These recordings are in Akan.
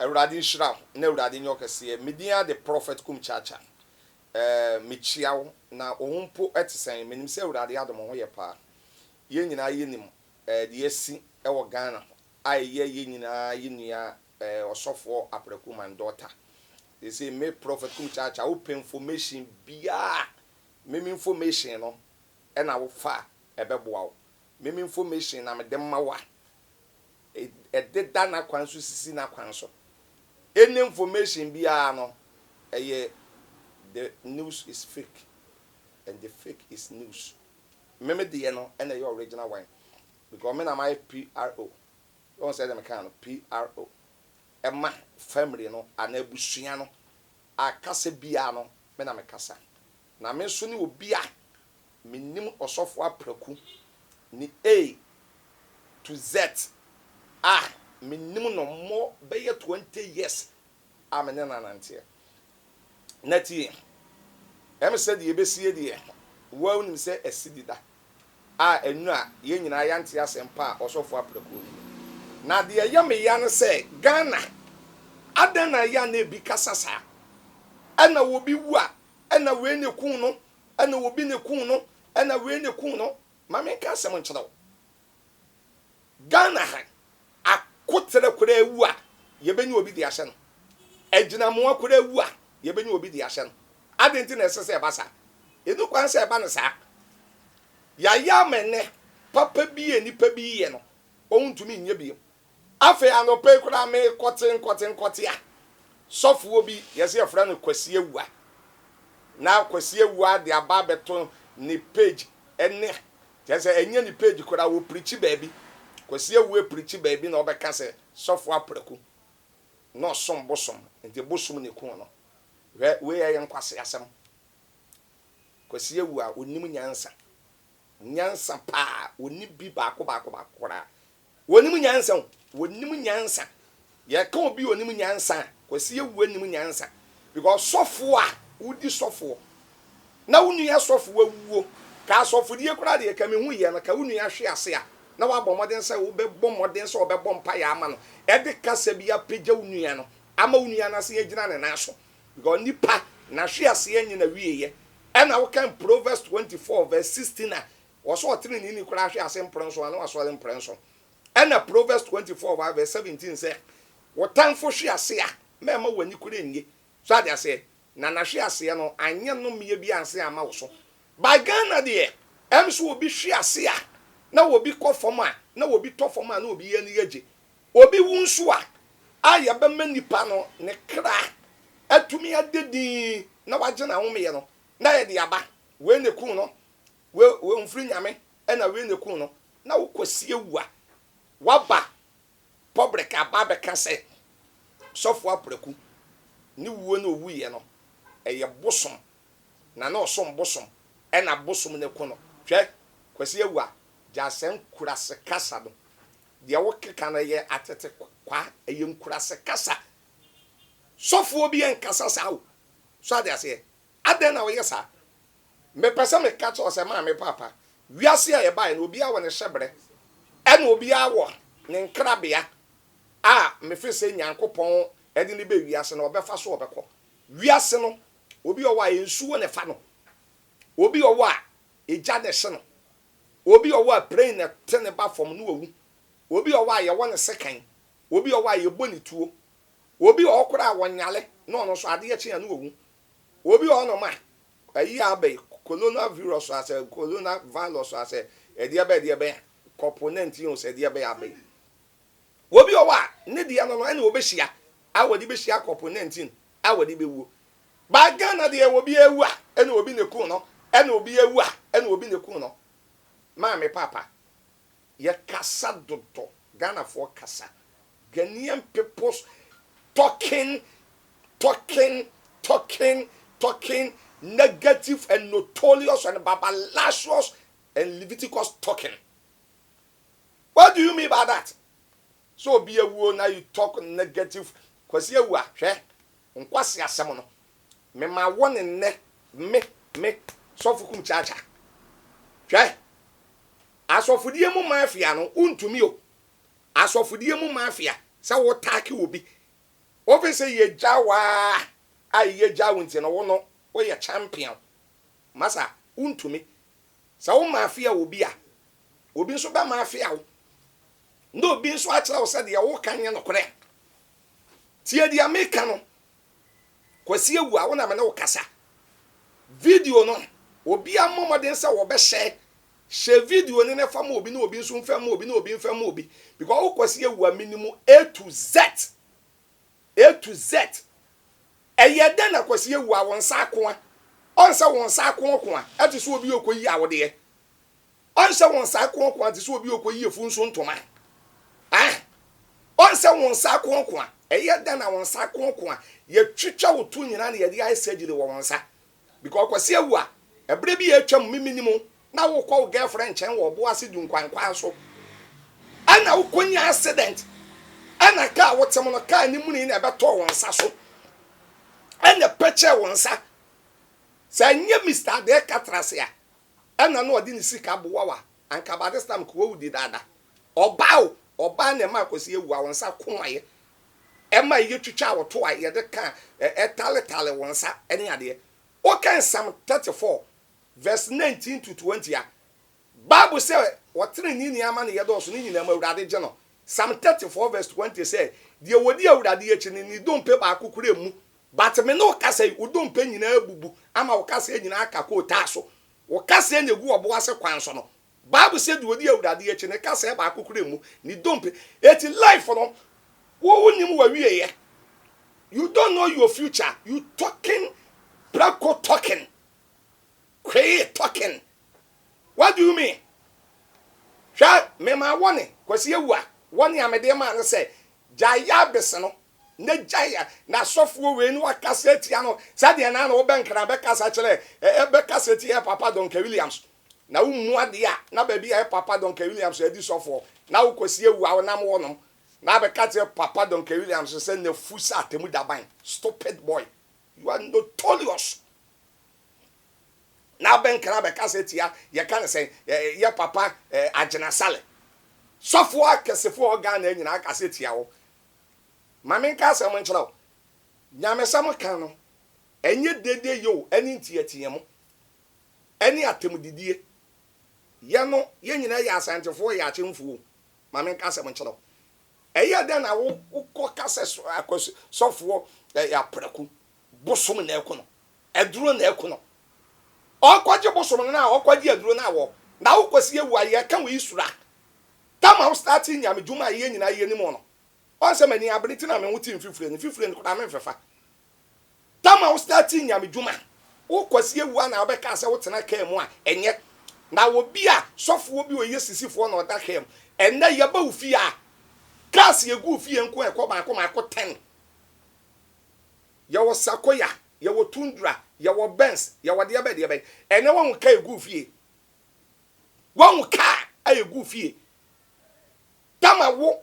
Awurade nhyira wo na Awurade nyɛ wo kɛseɛ. Me din ara de Prophet Kum Chacha. Eh, mekyia wo, na wo ho mpo te sɛn? Menim sɛ Awurade adom wo ho yɛ paa. Yɛn nyinaa yɛnim eh, deɛ asi wɔ Ghana a ɛyɛ yɛn nyinaa yɛn nua eh, Ɔsɔfoɔ Apraku Mandota. Seesei me Prophet Kum Chacha, wopɛ information biara a, me me information no na wofa a ɛbɛboa wo. Me me information na mede ma wo a, ɛdeda n'akwan so sisi n'akwan so. Any information biara no, ɛyɛ the news is fake and the fake is news. Me me deɛ no ɛna ɛyɛ original one because me na mayɛ PRO. Wohu sɛ deɛ mekaa no, PRO ɛma family no anaa abusua no a kasa biara no me na mekasa. Na me nso ne obi a Mennim Ɔsɔfo Apraku ne A to Z a mennim no more bɛyɛ 20 years a me ne no ananteɛ. Na tie, ɛm sɛ deɛ ɛbɛsie deɛ, wo ara wonim sɛ asi deda a ɛnu a yɛn nyinaa yɛante asɛmpa a Ɔsɔfo Apraku no. Na deɛ ɛyɛ me ya ne sɛ Ghana, adɛn na ɛyɛ a na ebi kasa saa? Ɛna obi wu a, ɛna wei na ɛkuu no, Ɛna obi na ekuu no, ɛna wei na ekuu no. Ma menka asɛm nkyerɛ wo. Ghana ha, akoterɛ koraa wu a, yɛbɛnya obi de ahyɛ no. Agyinamoa koraa wu a, yɛbɛnya obi de ahyɛ no. Adɛn nti na ɛsɛ sɛ ɛba saa? Ɛnni kwan sɛ ɛba no saa. Yɛayɛ ama ɛnnɛ, papa bi a nnipa bi yɛ no, wɔntumi nyɛ bio. Afei anɔpa yi koraa merekɔte nkɔte nkɔte a, sɔfoɔ bi, yɛse yɛfrɛ no Kwasi Awua, na Kwasi Awua de aba abɛto ne page ne, kyerɛ sɛ ɛnyɛ ne page koraa, ɔpirikyi baabi, Kwasi Awua pirikyi baabi na ɔbɛka sɛ sɔfoɔ Apraku na ɔsom bosom, nti bosom na ɛkuu no. Hwɛ, wei ɛyɛ nkwaseasɛm. Kwasi Awua, ɔnnim nyansa. Nyansa paa, ɔnni bi baako baako baako koraa. Wɔnim nyansa o, wɔnim nyansa. Yɛka obi a ɔnim nyansa a, Kwasi Awuah nim nyansa. Because sɔfoɔ a wodi sɔfoɔ na wo nua sɔfoɔ awuo, ka asɔfodie koraa deɛ ka mehu yɛ no, ka wo nua hwe ase a, na wabɔ mmɔden sɛ wobɛbɔ mmɔden sɛ ɔbɛbɔ mpaeɛ ama no, ɛde kasa bi apagya wo nua no ama wo nua no asan agyina ne nan so. Because nipa nahwe aseɛ nye nawieɛ. Ɛna wokan Proverbs 24 verse 16 a, Wɔsɔ ɔtreneeni koraa hwe ase mprɛnson a, na wasɔre mprɛnson. Ɛnna Proverbs 24 verse 17 sɛ, Wo tamfo hwe ase a, mɛmma w'ani koraa nnye. So ate aseɛ? Na n'ahweaseɛ no, anyɛ nnomeɛ bi anse amma wo so. By Ghana deɛ, ɛm sɛ obi hwe ase a, na obi kɔ fam a, na obi tɔ fam a, na obi ani agye. Obi wu nso a, a yɛbɛma nipa no ne kra atumi ada dinn na wagye n'ahomeɛ no, na yɛde aba. Wei na ɛkuu no, Wei wei omfiri Nyame ɛna wei na ekum no na wo Kwasi awu a waba public aba abɛka sɛ Sɔfo Apraku ne wuo na owuiɛ no ɛyɛ bosom na na ɔsom bosom ɛna bosom no aku no hwɛ Kwasi awu a gyaa saa nkurase kasa no deɛ wo keka no ɛyɛ atete kwa ɛyɛ nkurase kasa Sɔfoɔ bi ɛnkasa saa o so ate aseɛ adɛn na woyɛ saa Mepɛ sɛ meka kyerɛ wo sɛ, maame, paapa, wiase a yɛbaeɛ no, obiara wɔ ne hyɛberɛ, ɛna obiara wɔ ne nkrabea a mefe sɛ Nyankopɔn de no bɛ wiase no, ɔbɛfa so ɔbɛkɔ. Wiase no, obi wɔ hɔ a nsuo na ɛfa no, obi wɔ hɔ a egya na ɛhye no, obi wɔ hɔ a plane na ɛte ne ba fam na wawu, obi wɔ hɔ a yɛwɔ ne sekan, obi wɔ hɔ a yɛbɔ ne tuo, obi wɔ hɔ koraa a ɔnyare na ɔno nso adeɛ kye a na wawu. Obi wɔ hɔnom a, ayi a aba yi, corona virus asɛ, corona virus asɛ, ɛdeɛ bɛn ɛdeɛ bɛn, kɔpo 19 o sɛ ɛdeɛ bɛn aba yi. Obi wɔ hɔ a, ne deɛ no no ɛna ɔbɛhyia a wɔde bɛhyia kɔpo 19 a wɔde bɛwuo. But Ghana deɛ obi awu a, ɛna obi na ɛku no, ɛna obi awu a, ɛna obi na ɛku no. Maame paapa, yɛkasa dodo, Ghanafoɔ kasa. Ghanaian peoples talking talking talking talking negative and notorious and babalicious and Leviticus talking. What do you mean by that? So obi awuo na you talk negative. Kwasi awu a hwɛ nkwasi asɛm no. Me ma wɔ ne nnɛ me me sɔfo kum kyaakya. Hwɛ asɔfodie mu mafia no wontumi o. Asɔfodie mu mafia sɛ wo taake obi. Wofi sɛ yɛgya waa a yɛgya wo nti no, wo no woyɛ champion. Masa, wontumi. Sɛ wo mafia obi a, obi nso bɛ mafia wo. Na obi nso akyerɛ wo sɛ deɛ woka nyɛ nokorɛ. Tie deɛ meka no. Kwasi Awu a wo na me ne wo kasa. Video no, obi ammɔ mmɔden sɛ wɔbɛhyɛ. Hyɛ video no na fa ma obi na obi nso mfa ma obi na obi mfa ma obi. Because wo Kwasi Awu a menim A to Z. A to Z. Ɛyɛ dɛn na Kwasi Awu a wo nsa akoa? Ɔnsɛ wo nsa akoakoa ɛte sɛ obi ɔkɔyi awodeɛ. Ɔnsɛ wo nsa akoakoa te sɛ obi ɔkɔyi afu nso ntoma. Ah! Ɔnsɛ wo nsa akoakoa. Ɛyɛ dɛn na wo nsa akoakoa? Yɛtwitwa wo to nyinaa na yɛde ayɛ surgery wɔ wo nsa. Because Kwasi Awu a, ɛberɛ bi a atwam me menim na wokɔ wo girlfriend nkyɛn wɔ Ɔboase Dunkwankwan so. Ɛna wokɔnya accident. Ɛna kaa wotem no, kaa ne muni na ɛbɛtɔɔ wo nsa so. Ɛna ɛpɛkyɛɛ wo nsa. Sɛ ɛnyɛ Mr. Ade Katrase a, ɛna na ɔde ne sika boa wo a, anka by this time nka wawu di dada. Ɔbaa o, ɔbaa na ɛma Kwasi Awu a wo nsa ko ayɛ. Ɛma yɛtwitwa wo to a yɛde ka ɛtaletale wo nsa ne adeɛ. Wokan Psalm 34 verse 19 to 20 a, Bible sɛ ɔteneneeni ama ne yɛ dɔɔso ne nyinaa mu Awurade gye no. Psalm 34 verse 20 sɛ deɛ wɔdi Awurade akyi no ne dompe baako kura mu. But me ne wo kasa yi, wo dompe nyinaa abubu ama wo kaseɛ nyinaa aka kootaa so. Wo kaseɛ na egu ɔbo ase kwan so no. Bible sɛ deɛ ɔdi Awurade akyi ne kaseɛ baako kura mu, ne dompe. Eti life no, wo wonim w'awieɛ. You don't know your future. You talking, prako talking, kwee talking. What do you mean? Hwɛ, mema wɔne Kwasi Awu a, wɔne a mede maa no sɛ, gyae yɛ abese no, na gyae na asɔfoɔ wei no wakasa atia no, sɛdeɛ na na wobɛnkra bɛkasa kyerɛ, bɛkasa tia Papa Duncan Williams. Na wommu adeɛ a, na baabi a Papa Duncan Williams adi sɔfoɔ, na wo Kwasi Awu a wonam hɔnom, na abɛka kyerɛ Papa Duncan Williams sɛ nafu sɛ atemu daban. Stupid boy. You are notorious. Na abɛnkra bɛkasa tia, yɛka ne sɛ, yɛ Papa Agyena Sale. Sɔfoɔ akɛsefoɔ a Ghana nyinaa akasa tia wo. Ma menka asɛm nkyerɛ wo. Nyamesɛm ka no, ɛnyɛ dede yo ɛne ntiatia mu, ɛne atemdidie. Yɛ no, yɛn nyinaa yɛ Asantefoɔ, yɛ akyemfoɔ. Ma menka asɛm nkyerɛ wo. Ɛyɛ dɛn na wo wokɔ kasa akɔ sɔfoɔ aprɛko bosom na ɛko no, aduro na ɛko no. Ɔkɔgye bosom no na ɔkɔgye aduro no awɔ. Na wokɔsi ewu a yɛka wo isura. Tama wo start nyame dwuma a yɛn nyinaa yɛ nim no. Ɔnsɛ m'ani abere nti na me ho te mfifire no, mfifire no koraa memfefa. Tama wo start nyame dwuma, wokɔsi ewu a na wobɛka sɛ wotena kaa mu a ɛnyɛ. Na obi a sɔfoɔ bi ɔyɛ sisifoɔ na ɔda kaa mu. Ɛnnɛ yɛba wo fie a, cars yɛgu wo fie nko ɛkɔ baako baako 10. Yɛwɔ Sakoya, yɛwɔ Tundra, yɛwɔ Benz, yɛwɔ deɛ bɛn deɛ bɛn. Ɛnnɛ wahu kaa egu wo fie. Wahu kaa a egu wo fie. Tama wo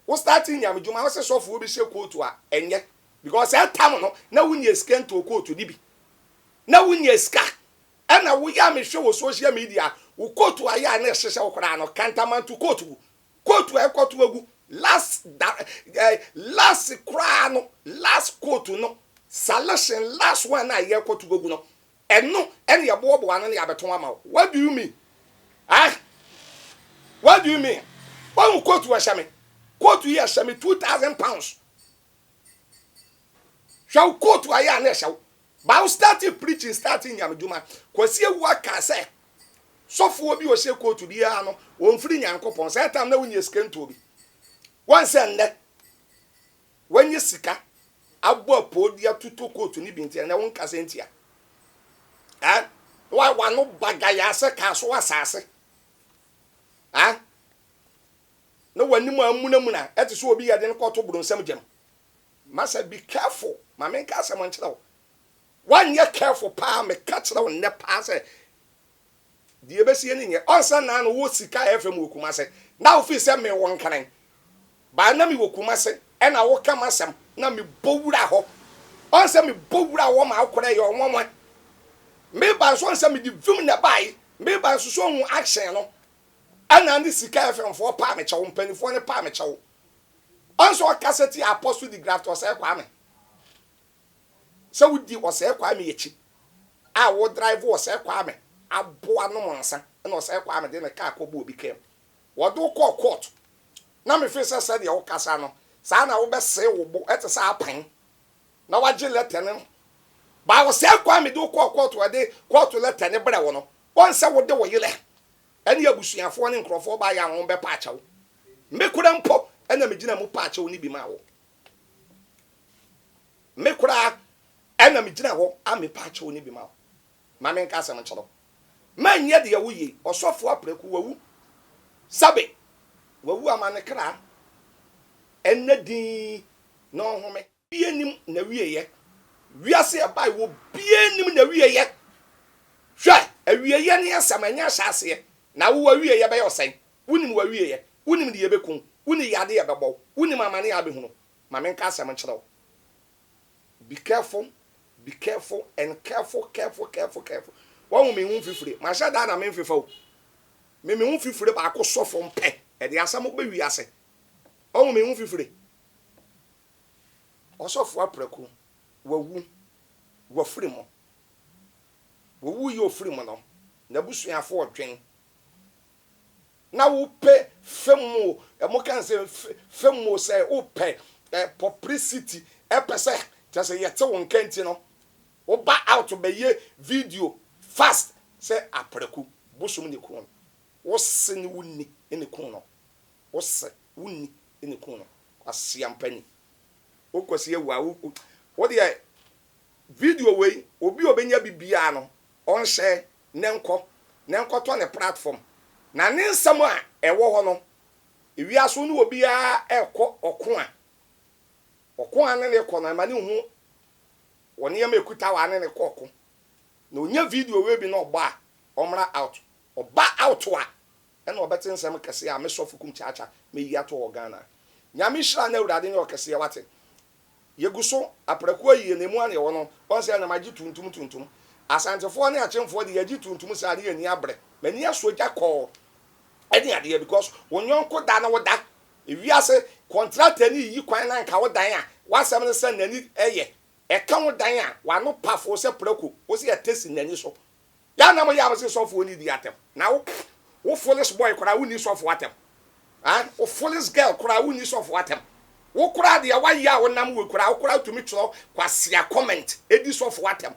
wo start nyame dwuma wo sɛ sɔfoɔ bi hyɛ kootu a ɛnyɛ. Because saa tam no na wonya sika ntoo kootu no bi. Na wonya sika. Ɛna woyɛ a mehwɛ wɔ social media wo kootu ayɛ a na ɛhyehyɛ wo koraa no kantamanto kootu gu. Kootu a ɛkɔto agu last da last koraa no last kootu no selection last one a yɛkɔto agu no ɛno ɛne yɛboaboa no ne yɛabɛtɔn ama wo. What do you mean? Ah? What do you mean? Wahu kootu ɛhyɛ me. Kootu yi ɛhyɛ me £2,000. Hwɛ wo kootu ayɛ a na ɛhyɛ wo. Ba wo starting preaching starting nyame dwuma. Kwasi Awu aka sɛ sɔfoɔ bi ɔhyɛ kootu biara no ɔmfiri Nyankopɔn. Saa tam na wonyɛ sika ntuo bi. Wɔn sɛ nnɛ wanyɛ sika abɔ apoo de atoto kootu ne bi nti ɛnɛ wo nkasa ntia. Ah, wa wano bagaya sɛ kaa so asase. Ah, na w'anim amunamuna ɛte sɛ obi yɛde no kɔto boronsam gyam. Masa, be careful. Ma menka asɛm nkyerɛ wo. Woanyɛ careful paa, meka kyerɛ wo nnɛ paa sɛ deɛ ɛbɛsie no nyɛ. Ɔnsa naa no wɔ sika FM wɔ Kumase. Na wofii sɛ mewɔ Nkran. Baa na mewɔ Kumase ɛna woka m'asɛm na mebɔ wura hɔ. Ɔnsɛ mebɔ wura hɔ ma wokora yɛ ɔnwanwa. Meba nso ɔnsɛ mede vim na ɛbae. Meba nso so ɔhu action no. Ɛna ne sika FM foɔ paa mekyɛw, mpanimfoɔ no paa mekyɛw. Ɔnso ɔkasa tia Apostle de Graft Ɔsɛe Kwame sɛ wodi Ɔsɛe Kwame akyi a wo drive Ɔsɛe Kwame aboa nom nsa na Ɔsɛe Kwame de ne car kɔbɔ obi car mu. Wɔde wo kɔɔ court na me feel sɛ sɛdeɛ wo kasa no saa na wobɛsee wo bo ɛte sɛ apan na wagye letter no ba Ɔsɛe Kwame de wo kɔɔ court wɔde court letter no brɛ wo no wɔn sɛ wode wo yere ɛne abusuafoɔ ne nkurɔfoɔ baeɛ a wɔn bɛpa akyɛw. Me koraa mpo na megyina mu paa kyɛw no bi maa wo. Me koraa na megyina hɔ a mepaa kyɛw no bi maa wo. Ma menka asɛm nkyerɛ wo. Manyɛ deɛ woyɛ yi. Ɔsɔfoɔ Apraku wawu. Sɛbe wawu ama ne kra ɛnnɛ dinn na ɔnhome. Obiara nnim n'awieɛ. Wiase a ɛbae obiara nnim n'awieɛ. Hwɛ, awieɛ ne asɛm, ɛnyɛ ahyɛaseɛ. Na wo w'awieɛ bɛyɛ ɔsɛn. Wonim w'awieɛ. Wonim deɛ ɛbɛku wo. Wonim yadeɛ a ɛbɛbɔ wo. Wonim amane a wobɛhunu. Ma menka asɛm nkyerɛ wo. Be careful, be careful and careful, careful, careful, careful. Wahu me ho mfifire. Mahyɛ da na memfefa o. Me me ho mfifire baako sɔ fam pɛ, ɛde asɛm ba wiase. Wahu me ho mfifire. Ɔsɔfo Apraku, wawu, wafiri mu. Owuiɛ a ɔfiri mu no, n'abusuafoɔ dwen. Na wopɛ fam o, wɔka no sɛ fam o, sɛ wopɛ publicity, ɛpɛ sɛ kyerɛ sɛ yɛte wo nka nti no, woba out bɛyɛ video fast sɛ Apraku, bosom na ɛku no. Wo se ne wo nni na ɛku no. Wo se wo nni na ɛku no. Kwaseampa ni. Wo Kwasi awu a wo wo deɛ video wei obi a ɔbɛnya bi biara no ɔnhyɛ ne nkɔ na nkɔtɔ ne platform na ne nsɛm a ɛwɔ hɔ no ewiase wo ne obiara ɛkɔ ɔko a ɔko a ne ne kɔ no ɛma ne hu wɔ nneɛma ɛkuta wɔ a ne ne kɔ ɔko na ɔnya video wei bi na ɔbɔ a ɔmmra out ɔba out a Ɛna ɔbɛte nsɛm kɛseɛ a me sɔfo kum kyaakya mɛyi ato hɔ Ghana. Nyame nhyira na awurade nyɛ ɔkɛseɛ wate. Yɛgu so aprɛko ayie na ɛmu a na yɛwɔ no wɔn sɛ na magye tuntum tuntum. Asantefoɔ ne akyemfoɔ de yɛgye tuntum saa ne yɛnni abrɛ. M'ani asɔ gya kɔɔ ɛne adeɛ because wo nyɔnko da ne wo da. Ewiase kɔntratani yiyi kwan na nka wo dan a w'asɛm ne sɛ n'ani yɛ ɛka wo dan a w'ano pafoo sɛ prako wo sɛ yɛte si n'ani so. Ya na mo yɛ a mo se sɔfoɔ ni di atɛm na wo wo foolish boy koraa wo ni sɔfoɔ atɛm ah wo foolish girl koraa wo ni sɔfoɔ atɛm wo koraa deɛ wayɛ a wo nam wei koraa wo koraa tumi twerɛ kwasia comment edi sɔfoɔ atɛm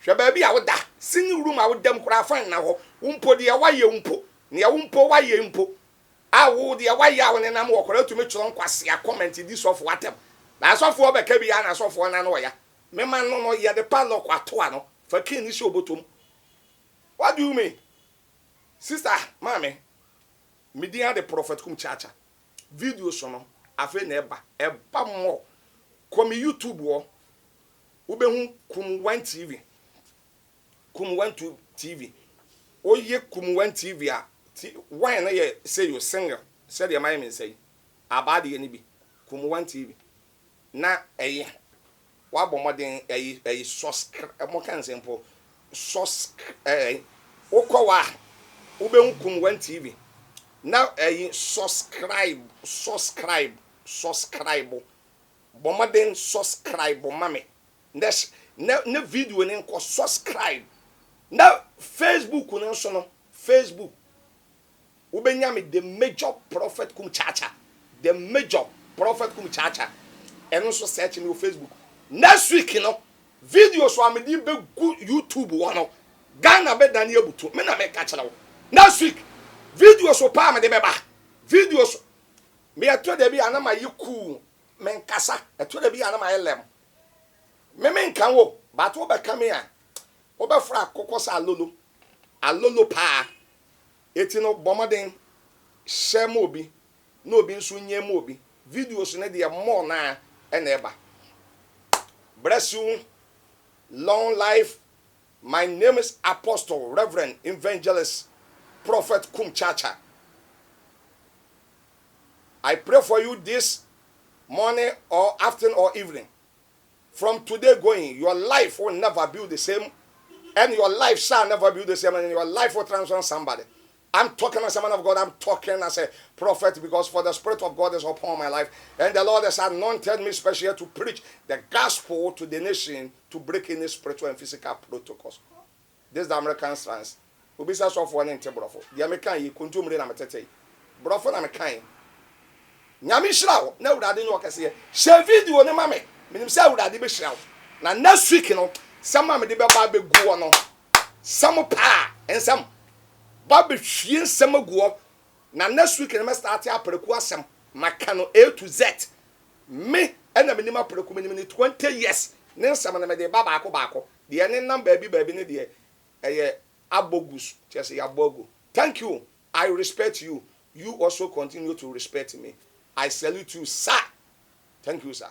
hwɛ baabi a wo da singing room a wo dam koraa fan na hɔ wo mpo deɛ wayɛ mpo neɛ wo mpo wayɛ mpo a wo deɛ wayɛ a wo nenam wɔ koraa tumi twerɛ nkwasia comment di sɔfoɔ atɛm na asɔfoɔ bɛka bi a na asɔfoɔ na no ɔya mema no no yɛde padlock ato ano Fa key no hyɛ wo bɔtɔ mu. What do you mean? Sister, maame, me din ade Prophet Kum Chacha. Video so no, afei na ɛba. Ɛba more. Kɔ me YouTube hɔ. Wobɛhu Kum One TV. Kum One TV. Woyɛ Kum One TV a, ti, one no yɛ sɛ yo single, sɛdeɛ mayɛ me nsa yi. Abaa deɛ no bi. Kum One TV. Na ɛyɛ Wabɔ mmɔden ɛyi ɛyi sɔskr mo ka nsɛm mpo sɔskr ɛyi wokɔ hɔ a wobɛhu kum one TV na ɛyi sɔscribe sɔscribe sɔscribe bɔ mmɔden sɔscribe ma me na na na video no nkɔ sɔscribe na Facebook no nso no Facebook Wobɛnya me the major prophet kum chacha the major prophet kum chacha ɛno nso search me wɔ Facebook next week no videos a mede bɛgu YouTube hɔ no Ghana bɛdane abutu me na meka kyerɛ wo next week videos paa mede bɛba videos me ɛtɔ da bi a na mayɛ cool menkasa ɛtɔ da bi a na mayɛ lɛm me menka wo but wobɛka me a wobɛfra akokɔ sɛ alolo alolo paa Eti no bɔ mmɔden hyɛ ma obi na obi nso nyɛ ma obi. Videos no deɛ more no ara na ɛba. Bless you, long life, my name is Apostle Reverend Evangelist Prophet Kum Chacha. I pray for you this morning or afternoon or evening. From today going, your life will never be the same, and your life shall never be the same, and your life will transform somebody. I'm talking as a man of God, I'm talking as a prophet because for the Spirit of God is upon my life. And the Lord has anointed me specially to preach the gospel to the nation to break any spiritual and physical protocols. This is the American stance. Obi sɛ sɔfoɔ ne nte borɔfo. Deɛ meka yi, kontommire na metete yi. Borɔfo na meka yi. Nyame nhyira wo na Awurade nyɛ ɔkɛseɛ. Hyɛ video no ma me. Menim sɛ Awurade bɛhyira wo. Na next week no, sɛm a mede bɛba abɛgu hɔ no, sɛm paa, nsɛm. Ba bɛhwie nsɛm agu hɔ. Na next week no mɛstarte aprɛko asɛm. Maka no A to Z. Me na menim aprɛko, menim no 20 years. Ne nsɛm no mede ba baako baako. Deɛ ɛnenam baabi baabi no deɛ, ɛyɛ abɔ gu so, kyerɛ sɛ yɛabɔ agu. Thank you, I respect you, you also continue to respect me. I salute you sir. Thank you sir.